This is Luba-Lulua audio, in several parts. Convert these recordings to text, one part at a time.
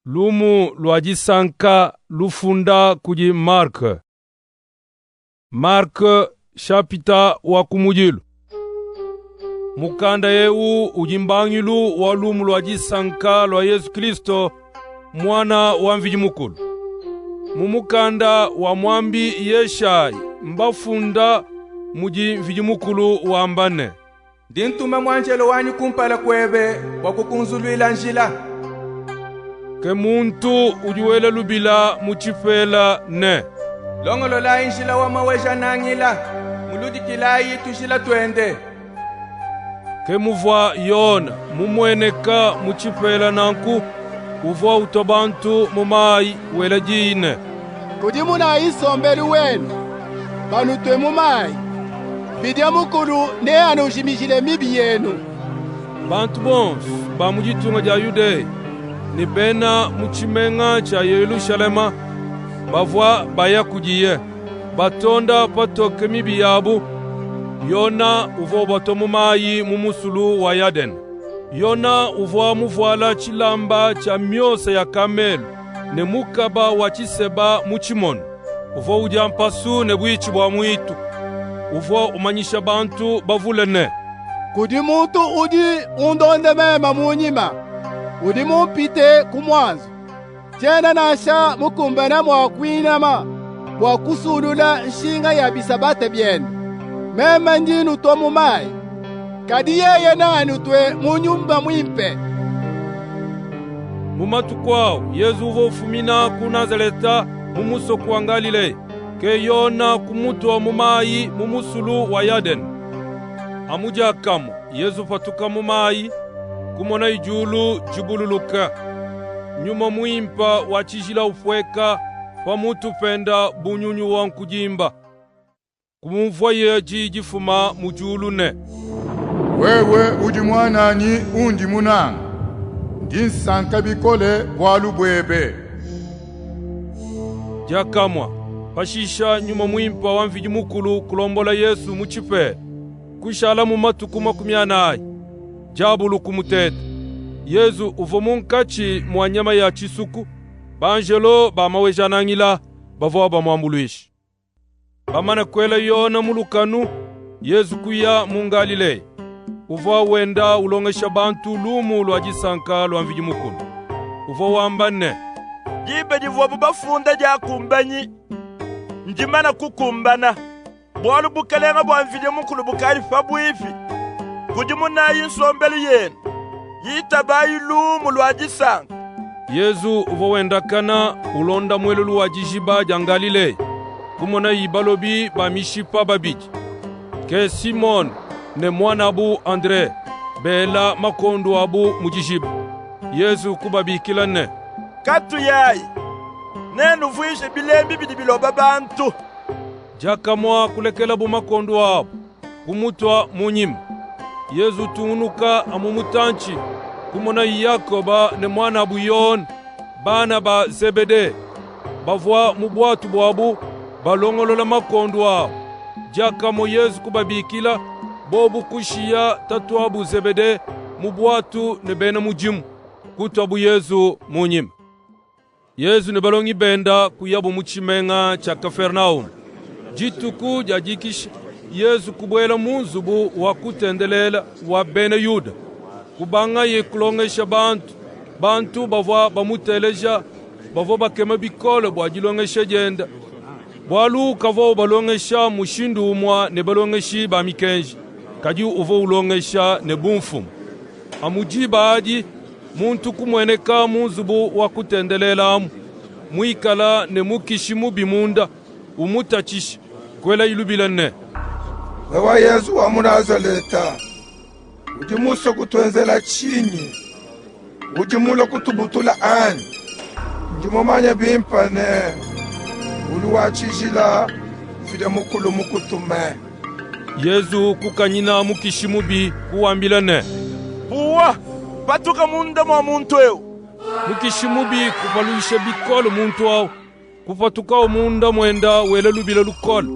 Lumu lua disanka lufunda kudi Mark. Mark shapita wa kumudilu. Mukanda eu udi mbangilu wa lumu lua disanka lua Yezu Kristo muana wa Mvidi Mukulu. Mu mukanda wa muambi Yeshayi mbafunda mudi Mvidi Mukulu wamba ne: Ndi ntuma muanjelo wanyi kumpala kuebe bua kukunzuluila njila. Ke muntu udi wela lubila mu tshipela ne: Longololayi njila wa Maweja-Nangila, muludikilayi tujila tuende. Ke muvua Yone mumueneka mu tshipela nanku, uvua utua bantu mu mayi wela diyi ne: Kudimunayi nsombelu wenu, banutue mu mayi. Mvidi Mukulu neanujimijile mibi yenu. Bantu bonsu ba mu ditunga dia Yudeya ne bena mu tshimenga tshia Yerushalayime bavua baya kudiye, batonda patoke mibi yabu. Yona uvua ubatua mu mayi mu musulu wa Yadene. Yona uvua muvuala tshilamba tshia miosa ya kamelu ne mukaba wa tshiseba mu tshimono. Uvua udia mpasu ne buitshi bua muitu. Uvua umanyisha bantu bavule ne: Kudi muntu udi undonda meme mu nyima, udi mumpite ku muanzu. Tshiena nansha mukumbane mua kuinama bua kusulula nshinga ya bisabata biende. Meme ndi nnutua mu mayi, kadi yeye neanutue mu Nyuma Muimpe. Mu matuku awu Yezu uvua ufumina ku Nazareta mu musoku wa Ngalileya. Ke Yona kumutua mu mayi mu musulu wa Yadene. Amu diakamue Yezu upatuka mu mayi, kumonaye diulu dibululuka, Nyuma Muimpe wa tshijila upueka pa mutu penda bu nyunyu wa nkudimba. Kumvuaye diyi difuma mu diulu ne: Wewe udi muananyi undi munange, ndi nsanka bikole bualu buebe. Diakamue pashisha Nyuma Muimpe wa Mvidi Mukulu kulombola Yezu mu tshipela, kushalamu matuku 40. Diabulu kumuteta. Yezu uvua munkatshi mua nyama ya tshisuku, banjelo ba Maweja-Nangila bavua bamuambuluisha. Bamane kuela Yona mu lukanu, Yezu kuya mu Ngalileya. Uvua wenda ulongesha bantu lumu lua disanka lua Mvidi Mukulu. Uvua wamba ne: Diba divuabu bafunda diakumbanyi, ndimane kukumbana, bualu Bukalenga bua Mvidi Mukulu bukadi pabuipi. Kudimunayi nsombelu yenu, itabayi lumu lua disanka. Yezu uvua wendakana ulonda muelelu wa dijiba dia Ngalileya. Kumonaye balobi ba mishipa babidi, ke Simone ne muanabu Andre, bela makondu abu mu dijiba. Yezu kubabikila ne: Katuyayi, nenuvuije bilembi bidi biloba bantu. Diakamue kulekelabu makondu abu, kumutua mu nyima. Yezu utungunuka amu mutantshi, kumonaye Yakoba ne muanabu Yone, bana ba Zebede, bavua mu buatu buabu balongolola makondu abu. Diakamue Yezu kubabikila, bobu kushiya tatuabu Zebede mu buatu ne bena mudimu, kutuabu Yezu mu nyima. Yezu ne balongi benda kuyabu mu tshimenga tshia Kapernaume. Dituku dia dikisha, Yezu kubuela mu nzubu wa kutendelela wa bena Yuda. Kubangaye kulongesha bantu. Bantu bavua bamuteleja bavua bakema bikole bua dilongesha diende, bualu kavua ubalongesha mushindu umue ne balongeshi ba mikenji, kadi uvua ulongesha ne bumfumu. Amu diba adi, muntu kumueneka mu nzubu wa kutendelela amu, muikala ne mukishi mubi munda, umutatshisha, kuelaye lubila ne: Wewe Yezu wa mu Nazaleta, udi musue kutuenzela tshinyi? Udi mulue kutubutula anyi? Ndi mumanye bimpe ne, udi wa tshijila, Mvidi Mukulu mukutume. Yezu kukanyina mukishi mubi, kuwambila ne: Puwa, patuka munda mua muntu ewu. Mukishi mubi kupaluisha bikole muntu awu, kupatukawu munda muenda wela lubila lukole.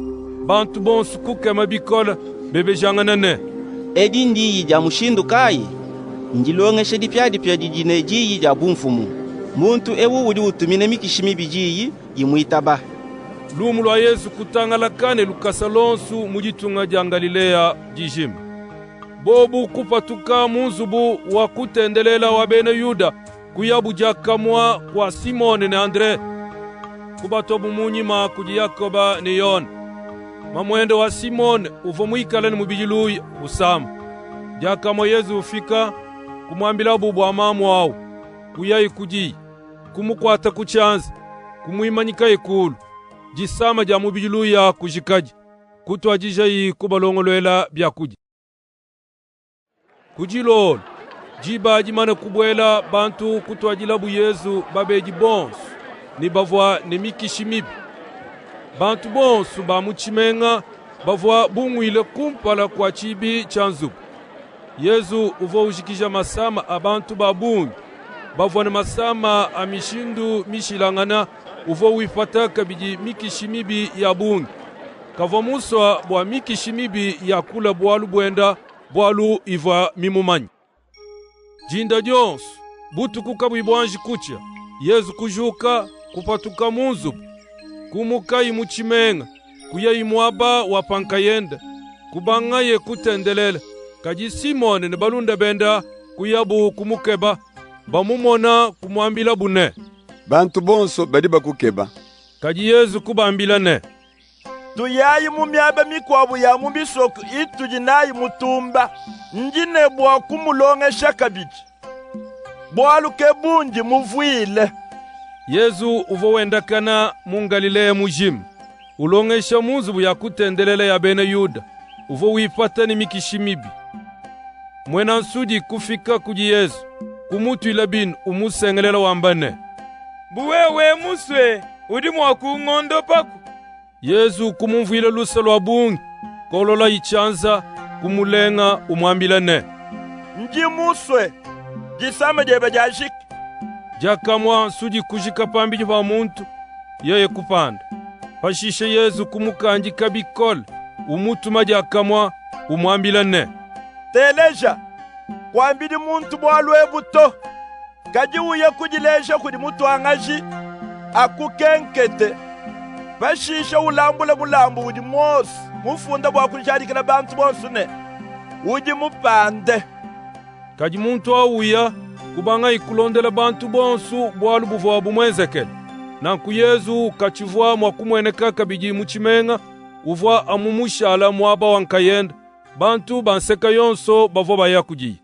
Bantu bonsu kukema bikole, bebejangana ne: Edi ndiyi dia mushindu kayi? Ndilongesha dipiadipia didi ne diyi dia bumfumu. Muntu ewu udi utumina mikishi mibi diyi, imuitaba. Lumu lua Yezu kutangalaka ne lukasa lonsu mu ditunga dia Ngalileya dijima. Bobu kupatuka mu nzubu wa kutendelela wa bena Yuda, kuyabu diakamue kua Simone ne Andre, kubatuabu mu nyima kudi Yakoba ne Yone. Mamuende wa Simone uvua muikale ne mubidi luya usama. Diakamue Yezu ufika, kumuambilabu bua mamu awu. Kuyaye kudiye, kumukuata ku tshianza, kumuimanyikaye kulu. Disama dia mubidi luya kujikadi, kutuadijaye kubalongoluela biakudia. Ku dilolo, diba dimane kubuela, bantu kutuadilabu Yezu babedi bonso ne bavua ne mikishi mibi. Bantu bonso ba mu tshimenga bavua bunguile kumpala kua tshiibi tshia nzubu. Yezu uvua ujikija masama a bantu ba bungi bavua ne masama a mishindu mishilangana, uvua wipata kabidi mikishi mibi ya bungi. Kavua musua bua mikishi mibi yakula bualu buenda, bualu ivua mimumanye. Dinda dionso, butuku kabuyi buanji kutshia, Yezu kujuka, kupatuka mu nzubu, kumukayi mu tshimenga, kuyayi muaba wa pa nkayende, kubangaye kutendelela. Kadi Simone ne balunda benda kuyabu kumukeba, bamumona kumuambilabu ne, Bantu bonso badi bakukeba. Kadi Yezu kubambila ne, Tuyayi mu miaba mikuabu ya mu misoko itudi nayi mutumba, ndi ne bua kumulongesha kabidi, bualu ke bundi muvuile. Yezu uvua wendakana mu Ngalileya mujima, ulongesha mu nzubu ya kutendelela ya bena Yuda, uvua wipata ne mikishi mibi. Muena nsudi kufika kudi Yezu, kumutuila binu, umusengelela wamba ne, Bu wewe musue, udi mua kungondopaku. Yezu kumumvuila luse lua bungi, kolola tshianza, kumulenga, umuambila ne, Ndi musue, disama diebe diajiki. Diakamue nsudi kujika pambidi pa muntu, yeye kupanda. Pashishe Yezu kumukandika bikole, umutuma diakamue, umuambila ne, Teleja, kuambidi muntu bualu ebu to, kadi uye kudileja kudi mutuangaji, akukenkete. Pashishe ulambule mulambu udi Mose mufunda bua kujadikila bantu bonso ne, udi mupande. Kadi muntu awu uya, kubangaye kulondela bantu bonso bualu buvua bumuenzekele. Nanku Yezu katshivua mua kumueneka kabidi mu tshimenga, uvua amu mushala muaba wa nkayende. Bantu ba nseka yonso bavua baya kudiye.